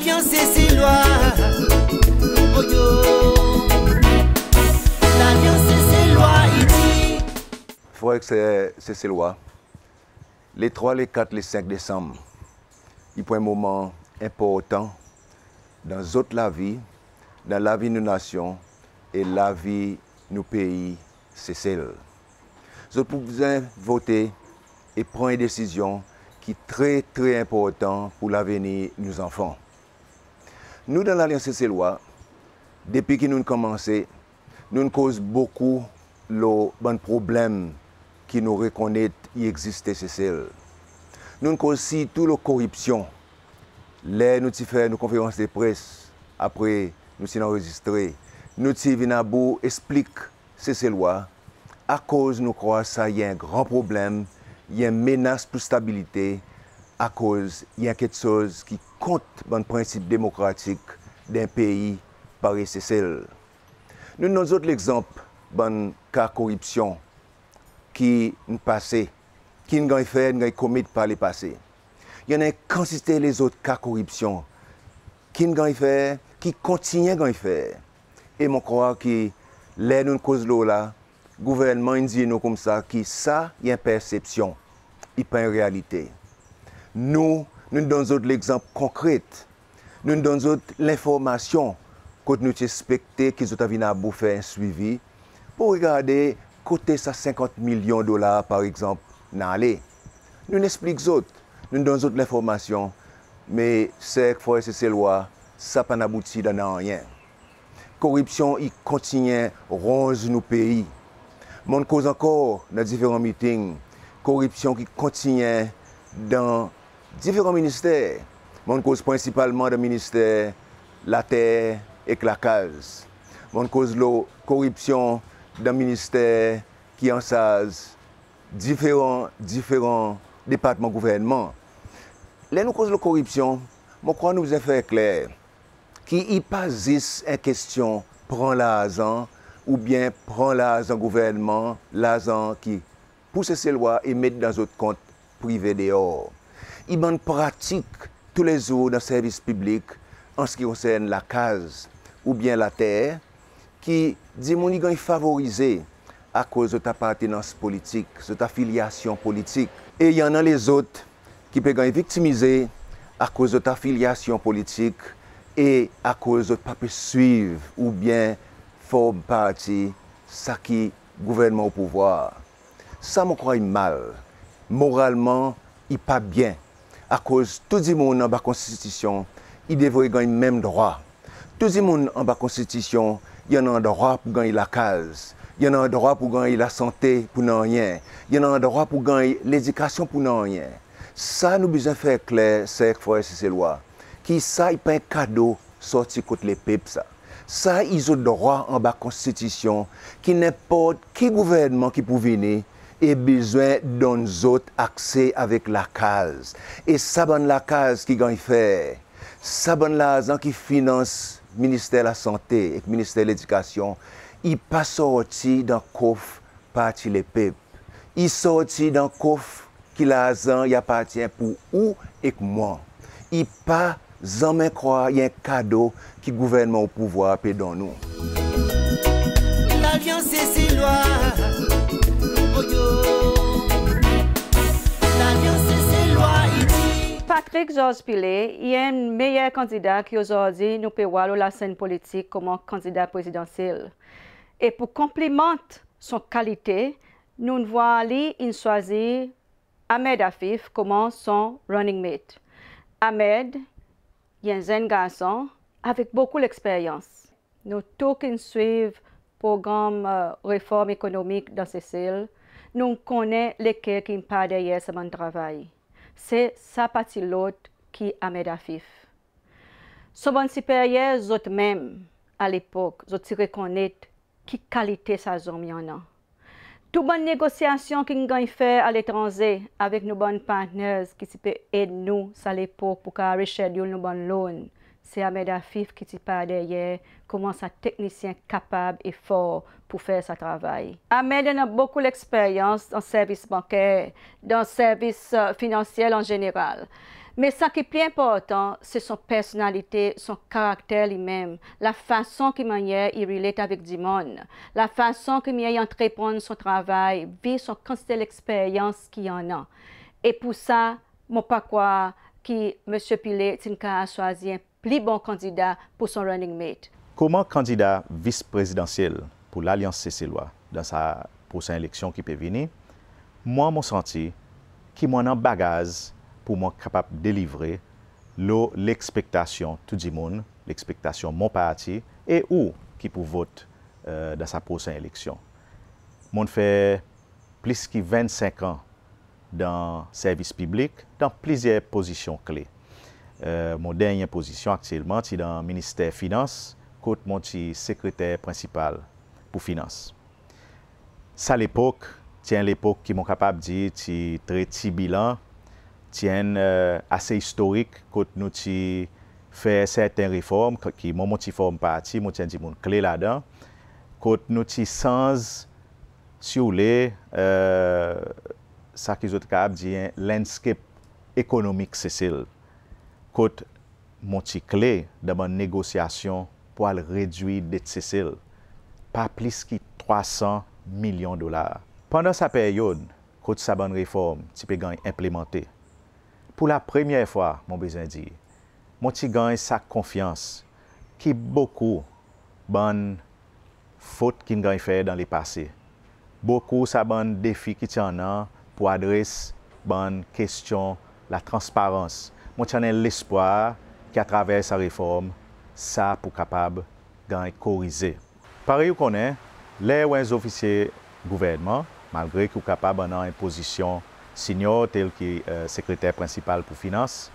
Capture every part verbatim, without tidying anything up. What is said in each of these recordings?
Lalyans Seselwa, oh yo. Lalyans Seselwa i dir. Frer ek ser Seselwa, le trwa, le kat, le senk Desanm i pou en moman enportan dan zot lavi, dan lavi nou nasyon e lavi nou pei Sesel. Zot pou bezwen vote e pran en desizyon ki tre, tre enportan pour lavenir nou zanfan. Nou dan Lalyans Seselwa, depi ki nou'n konmanse, nou'n koz bokou lo bann problenm ki nou rekonnet i egziste Sesel. Nou'n koz sirtou lo koripsyon. Ler nou ti fer nou konferans de pres, apre nou ti'n anrezistre, nou ti vin about eksplik Seselwa, akoz nou krwar sa i en gran problenm, i en menas pour stabilite, akoz i en keksoz ki kont bann prensip demokratik dan en pei parey Sesel. Nou'n donn zot legzanp bann ka koripsyon ki'n pase, ki'n ganny fer, ganny komet par lepase. I annan en kantite lezot ka koripsyon ki'n ganny fer, ki kontinyen ganny fer. E mon krwar ki ler nou'n koz lo la, gouvernman in dir nou koumsa ki sa i en persepsyon, i pa en realite. Nou, nou'n donn zot legzanp konkret. Nou'n donn zot lenformasyon kot nou ti ekspekte ki zot a vin about fer en swivi pour regarde kote sa senkant milyon dolar, par egzanp, in ale. Nou'n eksplik zot, nou'n donn zot lenformasyon, me ser ek frer Seselwa, sa pa'n abouti dan nanryen. Koripsyon i kontinyen ronz nou pei. Mon'n koz ankor dan diferan miting, koripsyon ki kontinyen dan diferan minister. Mon'n koz prensipalman dan minister Later ek Lakaz. Mon'n koz lo koripsyon dan minister ki ansarz diferan, diferan departman gouvernman. Ler nou koz lo koripsyon, mon krwar nou bezwen fer kler ki i pa zis en kestyon pran larzan oubyen pran larzan gouvernman, larzan ki pour Seselwa e met dan zot kont prive deor. I bann pratik toulezour dan servis piblik, an se ki konsern lakaz oubyen later, ki dimoun i ganny favorize akoz zot apartenans politik, zot afilyasyon politik. E i annan lezot ki pe ganny viktimize akoz zot afilyasyon politik e akoz zot pa pe swiv oubyen form parti sa ki gouvernman o pouvwar. Sa mon krwar i mal. Moralman, i pa byen. Akoz tou dimoun anba Konstitisyon, i devret ganny menm drwa. Tou dimoun anba Konstitisyon, i annan drwa pour ganny lakaz, i annan drwa pour ganny lasante pour nanryen, i annan drwa pour ganny ledikasyon pour nanryen. Sa nou bezwen fer kler, ser ek frer Seselwa, ki sa i pa en kado sorti kot lepep sa. Sa i zot drwa anba Konstitisyon ki nenport ki gouvernman ki pou vini, e bezwen donn zot akse avek lakaz. E sa bann lakaz ki ganny fer, sa bann larzan ki finans Minister Lasante ek Minister Ledikasyon, i pa sorti dan kof Parti Lepep. I sorti dan kof ki larzan i apartyen pour ou ek mwan. I pa zanmen krwar i en kado ki gouvernman o pouvwar pe donn ou. Lalyans Seselwa, oh yo. Lalyans Seselwa i dir. Patrick Georges Pillay i en meyer kandida ki ozordi nou pe war lo lasenn politik konman kandida prezidansyel. E pour konplimant son kalite, nou'n war li in swazir Ahmed Afif konman son running mate. Ahmed i en zenn garson avek bokou leksperyans. Nou tou ki'n swiv progranm, e, reform ekonomik dan Sesel, nou konnen lekel ki'n par deryer sa bann travay. Se sa pa ti lot ki Ahmed Afif. Son bann siperyer zot menm, a lepok, zot ti rekonnet ki kalite sa zonm i annan. Tou bann negosyasyon ki'n ganny fer aletranze avek nou bann partners ki ti pe ed nou sa lepok pour kapab reschedule nou bann loan, se Ahmed Afif ki ti par deryer konman sa teknisyen kapab e for pour fer sa travay. Ahmed annan bokou leksperyans dan servis banker, dan servis, e, finansyel an zeneral. Me sa ki pli enportan, se son personalite, son karakter li menm, lafason ki mannyer i relate avek dimoun, lafason ki mannyer i antreprann son travay, vi son kantite leksperyans ki i annan. E pour sa, mon pa krwar ki Msye Pillay ti'n kapab swazir en pli bon kandida pour son running mate. Konman kandida vis prezidansyel pour Lalyans Seselwa dan sa prosen eleksyon ki pe vini, mwan mon santi ki mon annan bagaz pour mwan kapab delivre lo lekspektasyon tou dimoun, lekspektasyon mon parti e ou ki pou vot, e, dan sa prosen eleksyon. Mon'n fer plis ki vennsenk an dan servis piblik, dan plizyer pozisyon kle. E, mon dernyen pozisyon aktyelman ti dan Minister Finans, kot mon ti sekreter prensipal pour finans. Sa lepok, ti en lepok ki mon kapab dir ti tre tirbilan, ti en, e, ase istorik, kot nou ti fer serten reform, k-, ki mwan mon ti form parti, mon ti en dimoun kle ladan, kot nou ti sanz, si ou le, e, sa ki zot kapab dir en landscape ekonomik Sesel, kot mon ti kle dan bann negosyasyon pour al redwir det Sesel par plis ki trwa san milyon dolar. Pandan sa peryod kot sa bann reform ti pe ganny enplimante, pour lapremyer fwa, mon bezwen dir, mon ti ganny sa konfyans ki bokou bann fot ki'n ganny fer dan lepase, bokou sa bann defi ki ti annan pour adres bann kestyon latransparans, mon ti annan lespwar ki atraver sa reform, sa pou kapab ganny korize. Parey ou konnen, ler ou en zofisye gouvernman, malgre ki ou kapab annan en pozisyon senior tel ki, e, sekreter prensipal pour finans,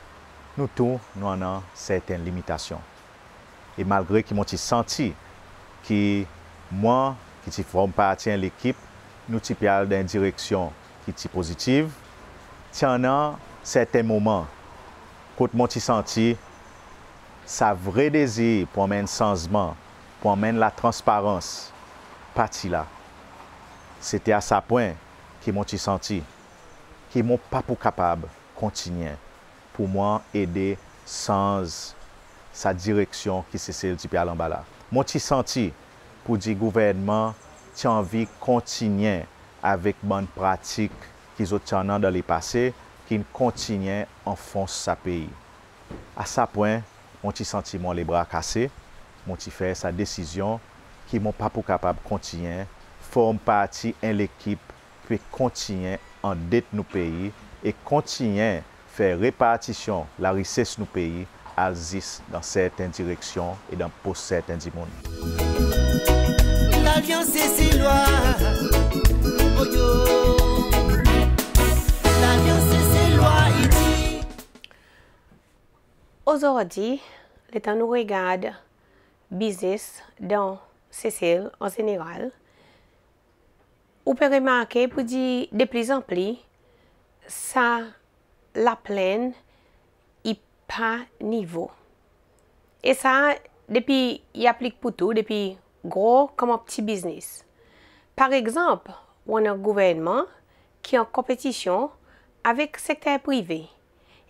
nou tou nou annan serten limitasyon. E malgre ki mon ti santi ki mwan ki ti form parti en lekip, nou ti pe al dan en direksyon ki ti pozitiv, ti annan serten moman kot mon ti santi sa vre dezir pour anmenn sanzman, pour anmenn latransparans, pa ti la. Se ti a sa pwen ki mon ti santi ki mon pa pou kapab kontinyen pour mwan ede sanz sa direksyon ki Sesel ti pe al anba la. Mon ti santi pour dir gouvernman ti anvi kontinyen avek bann pratik ki zot ti annan dan lepase, ki'n kontinyen anfons sa pei. A sa pwen, mon ti santi mon lebra kase, mon ti fer sa desizyon ki mon pa pou kapab kontinyen form parti en lekip ki pe kontinyen andet nou pei e kontinyen fer repartisyon larises nou pei al zis dan serten direksyon e dan pos serten dimoun. Lalyans Seselwa, oyo. Lalyans Seselwa, i dir. Ozordi, letan nou regard biznes dan Sesel an zeneral, ou pe remarke pour dir deplizanpli sa laplenn i pa nivo. E sa depi i aplik pour tou, depi gro konman pti biznes. Par egzanp, ou annan gouvernman ki an konpetisyon avek sekter prive.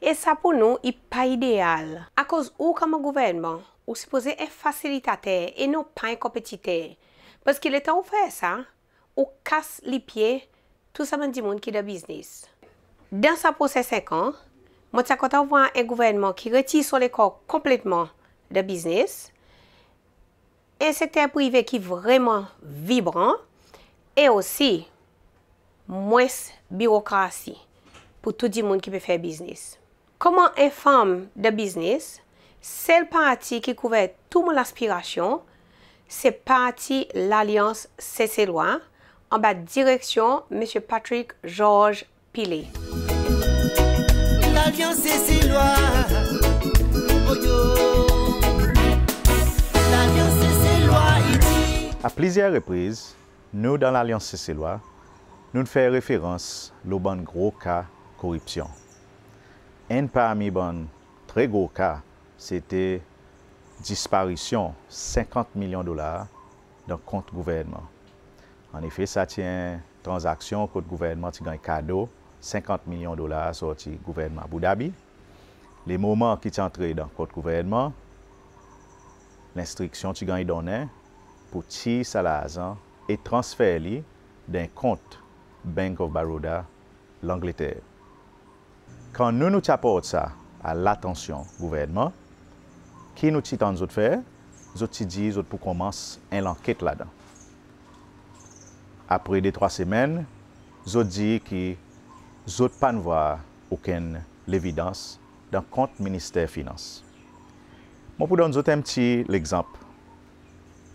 E sa pour nou i pa ideal. Akoz ou konman gouvernman, ou sipoze en fasilitater e non pa en konpetiter. Paski letan ou fer sa, ou kas lipye tou sa bann dimoun ki dan biznes. Dan sa prosen senk an, mon ti a kontan vwar en gouvernman ki retir son lekor konpletman dan biznes, en sekter prive ki vreman vibran e osi mwens birokrasi pour tou dimoun ki pe fer biznes. Konman en fanm dan biznes, sel parti ki kouver tou mon laspirasyon, se parti Lalyans Seselwa, anba direksyon Msye Patrick Georges Pillay. Lalyans Seselwa, oyo. Lalyans Seselwa, i dir. A plizyer repriz, nou dan Lalyans Seselwa, nou'n fer referans lo bann gro ka koripsyon. Enn parmi bann tre gro ka, se ti disparisyon senkant milyon dolar dan kont gouvernman. Annefe, sa ti en tranzaksyon kot gouvernman ti ganny kado senkant milyon dolar sorti gouvernman Abu Dhabi. Lemoman ki ti antre dan kont gouvernman, lenstriksyon ti ganny donnen pour tir sa larzan e transfer li dan en kont Bank of Baroda, Langleter. Kan nou, nou ti aport sa a latansyon gouvernman, ki nou ti tann zot fer? Zot ti dir zot pou konmans en lanket ladan. Apre de trwa semenn, zot dir ki zot pa'n vwar okenn levidans dan kont Minister Finans. Mon pou donn zot en pti legzanp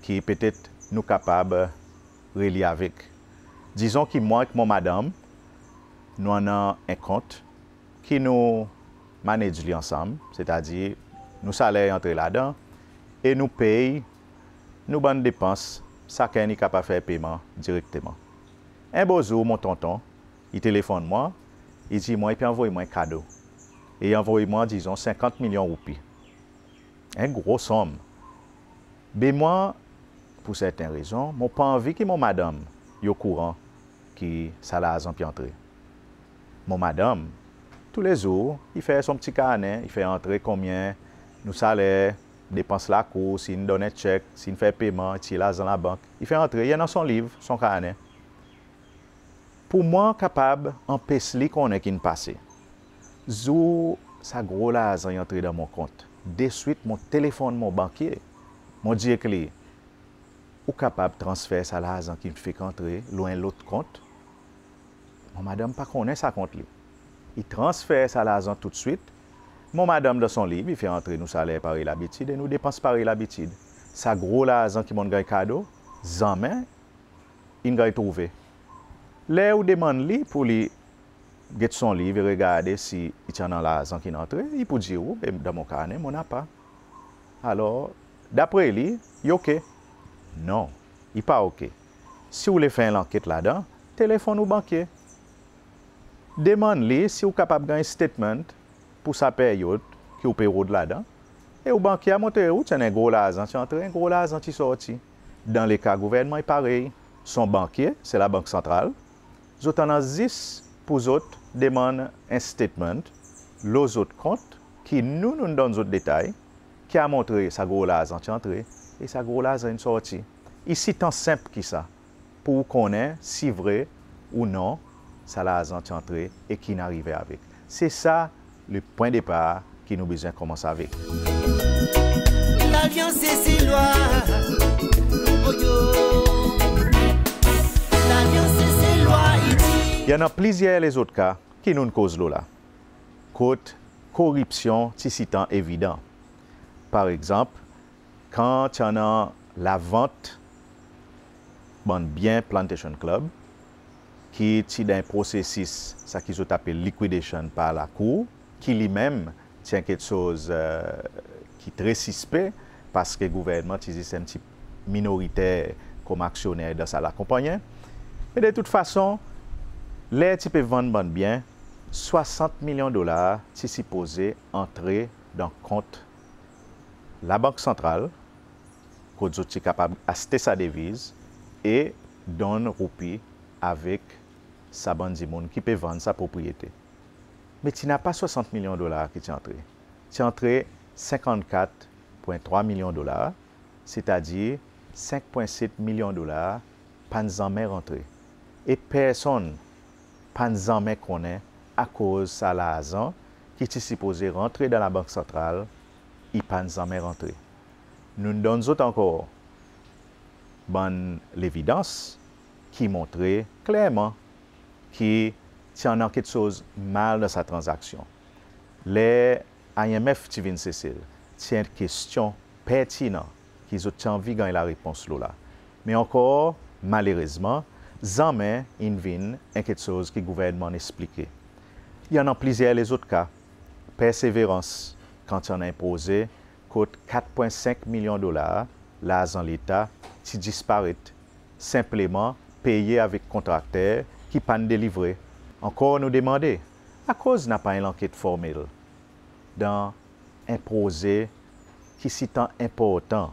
ki petet nou kapab relye avek. Dizon ki mwan ek mon madanm, nou annan en kont ki nou manage li ansanm, setadir nou saler i antre ladan e nou pey, nou bann depans, sakenn i kapab fer peyman direkteman. En bo zour, mon tonton, i telefonn mwan, i dir mwan i pe anvoy mwan en kado. E i anvoy mwan, dizon, senkant milyon roupi. En gro sonm. Be mwan, pour serten rezon, mon pa anvi ki mon madanm i okouran ki sa larzan pe antre. Mon madanm, toulezour, i fer son pti karnen, i fer antre konbyen nou saler, depans lakour, si in donn en chek, si in fer peyman, i tir larzan labank, i fer antre, i annan son liv, son karnen. Pour mwan kapab anpes li konnen ki'n pase. Zour sa gro larzan i antre dan mon kont, deswit mon telefonn mon bankye, mon dir ek li, ou kapab transfer sa larzan ki'n fek antre lo en lot kont? Mon madanm pa konnen sa kont li. I transfer sa larzan toudswit. Mon madanm dan son liv, i fer antre nou saler parey labitid e nou depans parey labitid. Sa gro larzan ki mon'n ganny kado, zanmen in ganny trouve. Ler ou demann li pour li get son liv e regarde si i ti annan larzan ki'n antre, i pou dir ou, be dan mon karnen mon napa. Alor, dapre li, i oke? Non, i pa oke. Si ou le fer en lanket ladan, telefonn ou bankye. Demann li si ou kapab ganny statement pour sa peryod ki ou pe rod ladan, e ou bankye a montre ou ti annan en gro larzan ti antre, en gro larzan ti sorti. Dan leka gouvernman i parey, son bankye, se Labank Santral, zot annan zis pour zot demann en statement lo zot kont ki nou, nou'n donn zot detay, ki a montre sa gro larzan ti antre e sa gro larzan in sorti. I sitan senp ki sa, pour ou konnen si vre ou non sa larzan ti antre e ki'n arive avek. Se sa lepwen depar ki nou bezwen konmans avek. Lalyans Seselwa, oyo. Lalyans Seselwa, i dir. I annan plizyer lezot ka ki nou'n koz lo la, kot koripsyon ti sitan evidan. Par egzanp, kan ti annan lavant bann byen Plantation Club, ki ti dan en prosesis, sa ki zot apel liquidation par lakour, ki li menm ti en keksoz, e, ki tre sispe, paski gouvernman ti zis en pti minoriter konm aksyonner dan sa lakonpannyen. Me de tout fason, ler ti pe vann bann byen, swasant milyon dolar ti sipoze antre dan kont Labank Santral, kot zot ti kapab aste sa deviz e donn roupi avek sa bann dimoun ki pe vann sa propriyete. Me ti napa swasant milyon dolar ki ti antre. Ti antre senkannkat pwen trwa milyon dolar, setadir senk pwen set milyon dolar pa'n zanmen rantre. E personn pa'n zanmen konnen akoz sa larzan ki ti sipoze rantre dan Labank Santral, i pa'n zanmen rantre. Nou'n donn zot ankor bann levidans ki montre klerman ki ti annan keksoz mal dan sa tranzaksyon. Ler I M F ti vin Sesel, ti en kestyon pertinan ki zot ti anvi ganny larepons lo la. Me ankor, malerezman, zanmen in vin en keksoz ki gouvernman in eksplike. I annan plizyer lezot ka. Perseverans, kan ti annan en proze kot kat pwen senk milyon dolar larzan Leta ti disparet, senpleman peye avek kontrakter ki pa'n delivre. Ankor nou demande, akoz napa en lanket formel dan en proze ki sitan enportan?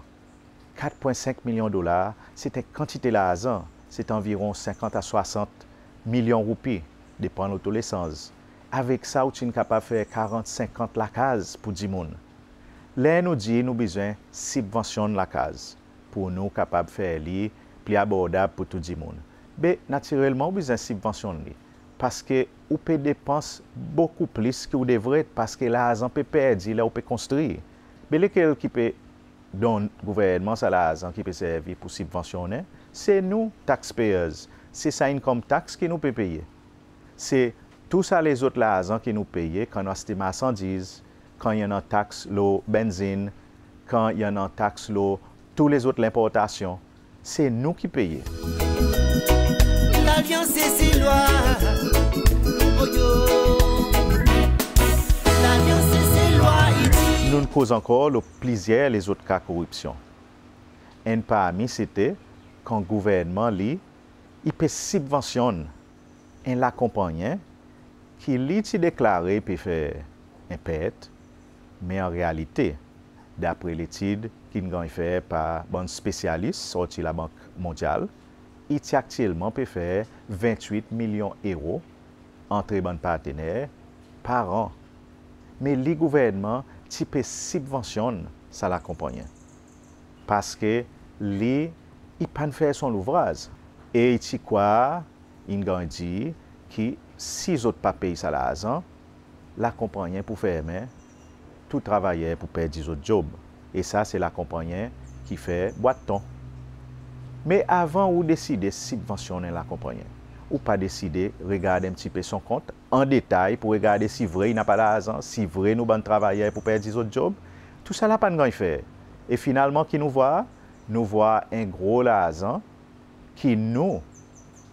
Kat pwen senk milyon dolar, se en kantite larzan, se anviron senkant a swasant milyon roupi, depan lo to lesanz. Avek sa ou ti'n kapab fer karant, senkant lakaz pour dimoun. Ler nou dir nou bezwen sibvansyonn lakaz pour nou kapab fer li pli abordab pour tou dimoun, be natirelman ou bezwen sibvansyonn li, paske ou pe depans bokou plis ki ou devret, paske larzan pe perdi ler ou pe konstrir. Be lekel ki pe donn gouvernman sa larzan ki pe servi pour sibvansyonnen? Se nou, taxpayers. Se sa income tax ki nou pe peye. Se tou sa lezot larzan ki nou peye kan nou aste marsandiz, kan i annan tax lo benzin, kan i annan tax lo tou lezot lenportasyon, se nou ki peye. Lalyanz Seselwa, oyo. Lalyanz Seselwa, i dir. Nou'n koz ankor lo plizyer lezot ka koripsyon. Enn parmi sete kan gouvernman li, i pe sibvansyonn en lakonpannyen ki li ti deklare i pe fer en pert, me an realite, dapre letid ki'n ganny fer par bann spesyalis sorti Labank Mondyal, i ti aktyelman pe fer ventwit milyon ero antre bann partener par an. Me li gouvernman ti pe sibvansyonn sa lakonpannyen, paske li, i pa'n fer son louvraz. E i ti krwar, i'n ganny dir, ki si zot pa pey sa larzan, lakonpannyen pou fermen, tou travayer pou perdi zot dyob. E sa se lakonpannyen ki fer bwat ton. Me avan ou deside sibvansyonn en lakonpannyen, ou pa deside regard en pti pe son kont an detay pour regarde si vre i napa larzan, si vre nou bann travayer pou perdi zot dyob? Tousala pa'n ganny fer. E finalman ki nou vwar? Nou vwar en gro larzan ki nou,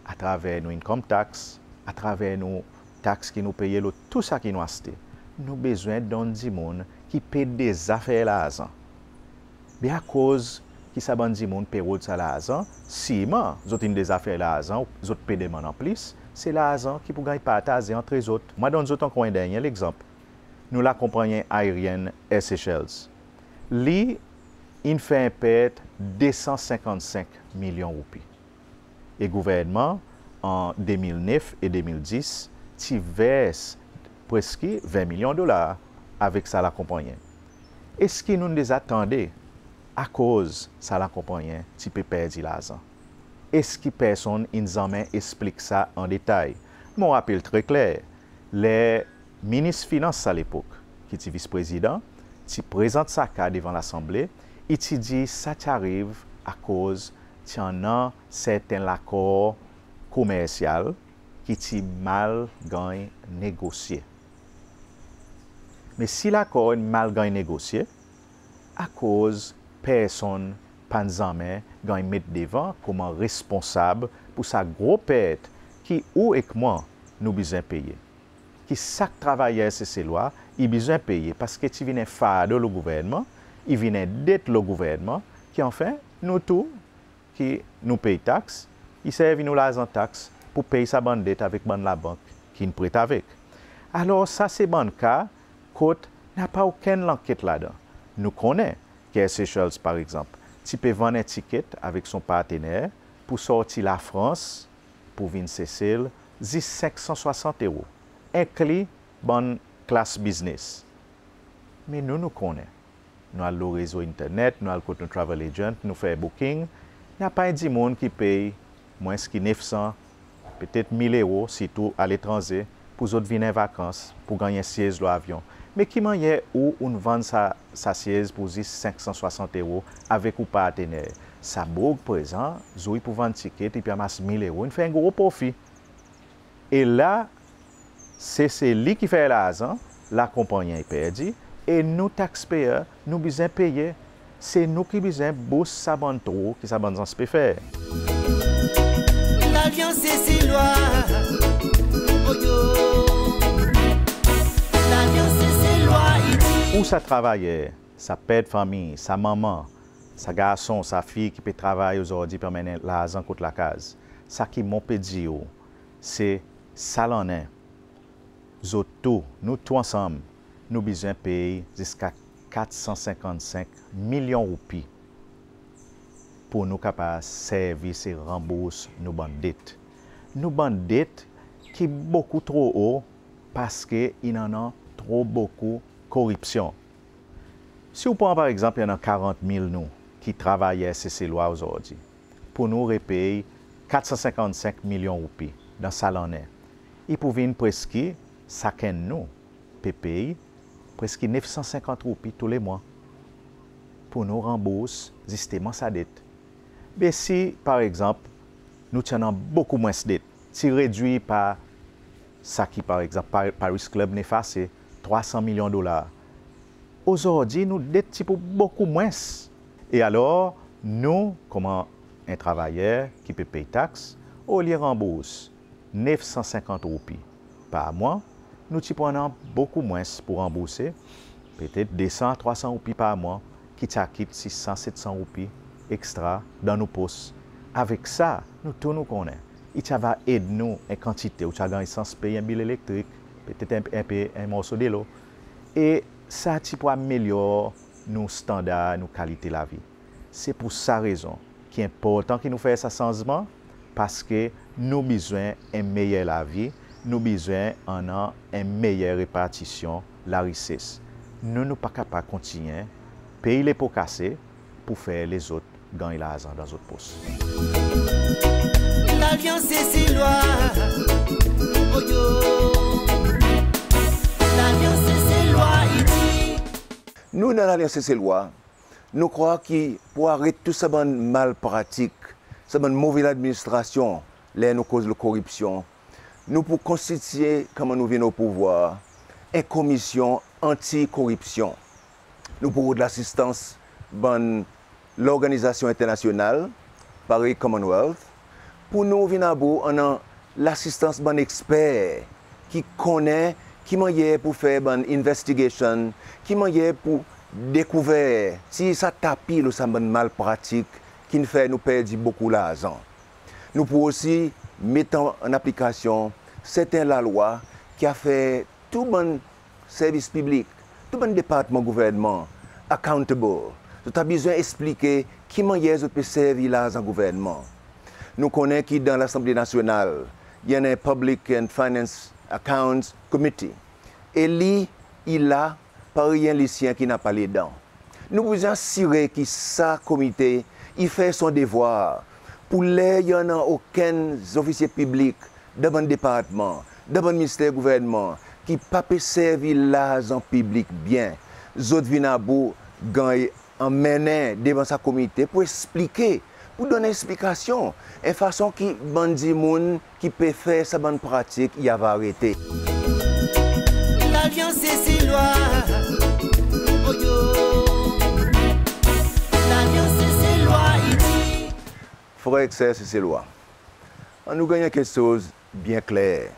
atraver nou income tax, atraver nou tax ki nou peye lo tou sa ki nou aste, nou bezwen donn dimoun ki pe deza fer larzan. Be akoz ki sa bann dimoun pe rod sa larzan? Sirman zot in deza fer larzan, zot pe demann an plis, se larzan ki pou ganny partaze antre zot. Mon a donn zot ankor en dernyen legzanp. Nou lakonpannyen aeryen Air Seychelles, li in fer en pert de san senkannsenk milyon roupi. E gouvernman, an de mil nef e de mil dis, ti vers preski ven milyon dolar avek sa lakonpannyen. Eski nou'n deza tande akoz sa lakonpannyen ti pe perdi larzan? Eski personn in zanmen eksplik sa an detay? Mon rapel tre kler, ler Minis Finans sa lepok, ki ti Vis Prezidan, ti prezant sa ka devan Lasanble, i ti dir sa ti ariv akoz ti annan serten lakor komersyal ki ti mal ganny negosye. Me si lakor in mal ganny negosye, akoz personn pa'n zanmen ganny met devan konman responsab pour sa gro pert ki ou ek mwan nou bezwen peye, ki sak travayer Seselwa i bezwen peye, paski ti vin en fardo lo gouvernman, i vin en det lo gouvernman, ki anfen nou tou ki nou pey tax, i servi nou larzan tax pour pey sa bann det avek bann labank ki'n pret avek. Alor sa se bann ka kot napa okenn lanket ladan. Nou konnen ki Air Seychelles, par egzanp, ti pe vann en tiket avek son partener pour sorti Lafrans pour vin Sesel zis senk san swasant ero, enkli bann klas biznes. Me nou, nou konnen. Nou al lo rezo internet, nou al kot nou travel agent, nou fer booking. Napa en dimoun ki pey mwens ki nef san, petet mil ero, sirtou aletranze, pour zot vin an vakans, pour ganny en syez lo avyon. Me ki mannyer ou, ou'n vann sa, sa syez pour zis senk san swasant ero avek ou partener? Sa boug prezan, zour i pou vann tiket, i pe anmas mil ero, in fer en gro profi. E la, se, se li ki fer larzan, lakonpannyen i perdi, e nou taxpayer, nou bezwen peye. Se nou ki bezwen bous sa bann trou ki sa bann zans pe fer. Lalyanz Seselwa, oyo. Lalyanz Seselwa, i dir. Ou sa travayer, sa per de fanmir, sa manman, sa garson, sa fiy ki pe travay ozordi pe anmenn larzan kot lakaz, sa ki mon pe dir ou, se sa lannen, zot tou, nou tou ansanm, nou bezwen pey ziska kat san senkannsenk milyon roupi pour nou kapab servi e ranbours nou bann det. Nou bann det ki bokou tro o Parski in annan tro bokou koripsyon. Si ou pran par egzanp, i annan karant mil nou ki travayer Seselwa ozordi. Pour nou repey kat san senkannsenk milyon roupi dan sa lannen. I pou vin preski, sakenn nou pe pey preski nef san senkant roupi tou le mwan pour nou ranbours zisteman sa det. Be si, par egzanp, nou ti annan bokou mwens det, ti redwir par sa ki, par egzanp, Pa-, Paris Club in efase, trwa san milyon dolar. Ozordi, nou det ti pou bokou mwens. E alor, nou, konman en travayer ki pe pey taks, olye ranbours nef san senkant roupi par mwan, nou ti pou annan bokou mwens pou ranbourse, petet de san a trwa san roupi par mwan, ki ti a kit sis san, set san roupi ekstra dan nou pos. Avek sa, nou tou nou konnen, i ti ava ed nou en kantite, ou ti a ganny sans pey en bil elektrik, petet en, en pe, en morso delo. E sa ti pou amelyor nou standar, nou kalite lavi. Se pour sa rezon ki enportan ki nou fer sa sanzman, parski nou bezwen en meyer lavi, nou bezwen annan en meyer repartisyon larises. Nou, nou pa kapab kontinyen pey lepo kase pour fer lezot ganny larzan dan zot pos. Lalyans Seselwa, oyo. Lalyans Seselwa, i dir. Nou, dan Lalyans Seselwa, nou krwar ki pour aret tou sa bann mal pratik, sa bann move ladministrasyon, ler nou koz lo koripsyon, nou pou konstitye, konman nou vin o pouvwar, en komisyon anti-koripsyon. Nou pou rod lasistans bann lorganizasyon enternasyonal, parey Commonwealth, pour nou vin about annan lasistans bann eksper ki konnen ki mannyer pour fer bann investigation, ki mannyer pour dekouver, tir sa tapi lo sa bann mal pratik ki'n fer nou perdi bokou larzan. Nou pou osi met an, an aplikasyon serten lalwa ki afer tou bann servis piblik, tou bann departman gouvernman accountable. Zot a bezwen eksplike ki mannyer zot pe servi larzan gouvernman. Nou konnen ki dan Lasanble Nasyonal, i annan en Public and Finance Accounts Committee. E li, i la, parey en lisyen ki napa ledan. Nou bezwen asire ki sa komite i fer son devwar pour ler i annan okenn zofisye piblik dan bann departman, dan bann minister gouvernman ki pa pe servi larzan piblik byen, zot vin about ganny anmennen devan sa komite pour eksplike, pour donn eksplikasyon, en fason ki bann dimoun ki pe fer sa bann pratik i ava arete. Lalyans Seselwa, oyo. Lalyans Seselwa, i dir. Frer ek ser Seselwa, annou ganny en keksoz byen kler.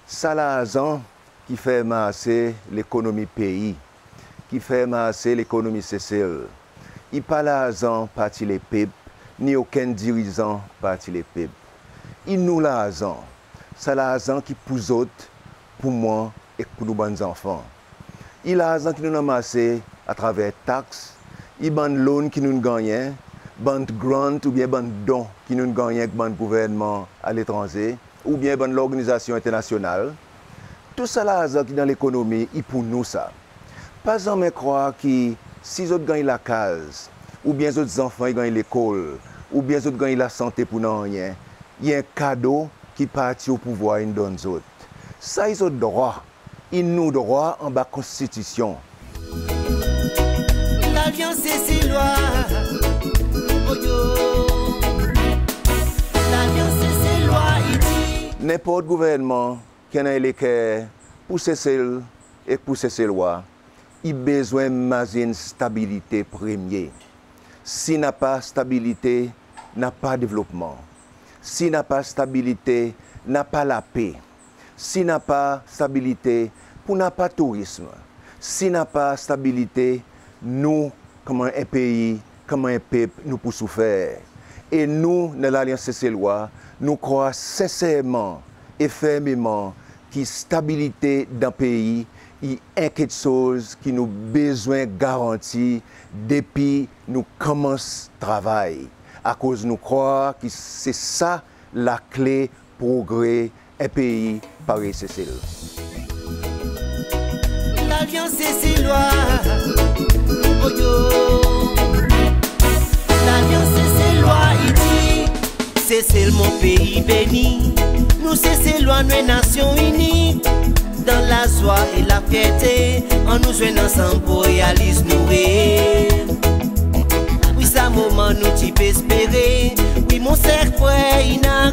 Sa larzan ki fer marse lekonomi pei, ki fer marse lekonomi Sesel, i pa larzan Parti Lepep, ni okenn dirizan Parti Lepep. I nou larzan, sa larzan ki pour zot, pour mwan ek pour nou bann zanfan. I larzan ki nou'n anmase atraver taks, i bann loan ki nou'n gannyen, bann grant oubyen bann don ki nou'n gannyen ek bann gouvernman aletranze, oubyen bann lorganizasyon enternasyonal. Tou sa larzan ki dan lekonomi, i pour nou sa. Pa zanmen krwar ki si zot ganny lakaz, oubyen zot zanfan i ganny lekol, oubyen zot ganny lasante pour nanryen, i en kado ki parti o pouvwar in donn zot. Sa i zot drwa, i nou drwa anba Konstitisyon. Lalyans Seselwa, oyo. Lalyans Seselwa, i dir. Nenport gouvernman ki annan en leker pour Sesel ek pour Seselwa, i bezwen mazin stabilite premye. Si napa stabilite, napa devlopman. Si napa stabilite, napa lape. Si napa stabilite, pou napa tourism. Si napa stabilite, nou, konman en pei, konman en pep, nou pou soufer. E nou, dan Lalyans Seselwa, nou krwar senserman e fermeman ki stabilite dan pei i en keksoz ki nou bezwen garanti depi nou konmans travay. Akoz nou krwar ki se sa lakle progre en pei parey Sesel. Lalyans Seselwa, oh yo. Lalyans Seselwa i dir, Sesel mon pei beni. Nou Seselwa nou en nasyon ini. Dan lazwa e lafyerte, annou zwenn ansanm pour realiz nou rev. Wi, sa moman nou ti pe espere. Wi, mon ser frer, i annan